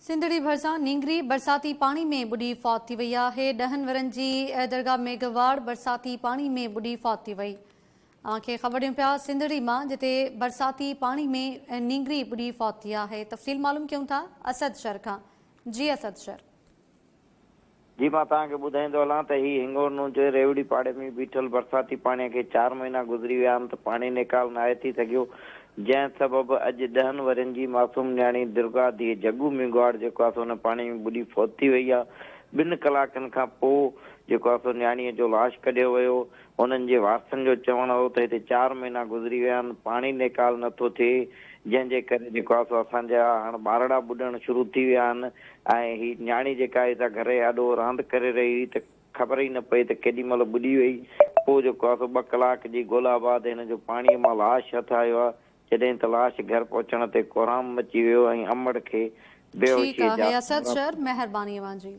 سنڌڙي ڀرسان نينگري برساتي پاڻي ۾ ٻڏي فوت ٿي وئي آهي، ڏهن ورهين جي درگاهه ميگهواڙ برساتي پاڻي ۾ ٻڏي فوت ٿي وئي. اوهان کي خبر ڏيون پيا سنڌڙي مان جتي برساتي پاڻي ۾ نينگري ٻڏي فوت ٿي آهي تفصيل معلوم ڪيون ٿا اسد شر کان جي اسد شر. جي مان توهان کي ٻڌائيندو هلان ته هي هنڱورنو جي ريوڙي پاڙي ۾ بيٺل برساتي پاڻي کي چار مهينا گذري ويا آهن ته پاڻي نيڪال ناهي ٿي سگهيو جنهن سبب اڄ ڏهن ورهين جي معصوم نياڻي درگا ڌيء جڳو مينگهواڙ جيڪو آهي سو ان پاڻي ۾ ٻڏي فوت ٿي وئي آهي ٻن ڪلاڪن کان پوء جيڪو آهي سو نياڻيء جو لاش ڪڍيو ويو هنن جي وارثن جو چوڻ هو ته هتي چار مهينا گذري ويا آهن پاڻي نيڪال نه ٿو ٿئي جنهن جي ڪري جيڪو آهي سو اسان جا هاڻ ٻارڙا ٻڏڻ شروع ٿي ويا آهن ۽ هي نياڻي جيڪا آهي سا گهر جي آڏو راند ڪري رهي هئي ته خبر ئي نه پئي ته ڪيڏي مهل ٻڏي وئي. پوء جيڪو آهي سو ٻه ڪلاڪ جي ڳولا بعد هن جو پاڻيء مان لاش هٿ آيو آهي. جڏهن ته لاش گهر پهچڻ تي ڪهرام مچي ويو ۽ امڙ کي ٺيڪ بيهوشيء آهي جا اسد دورا شر مهرباني اوهان جي.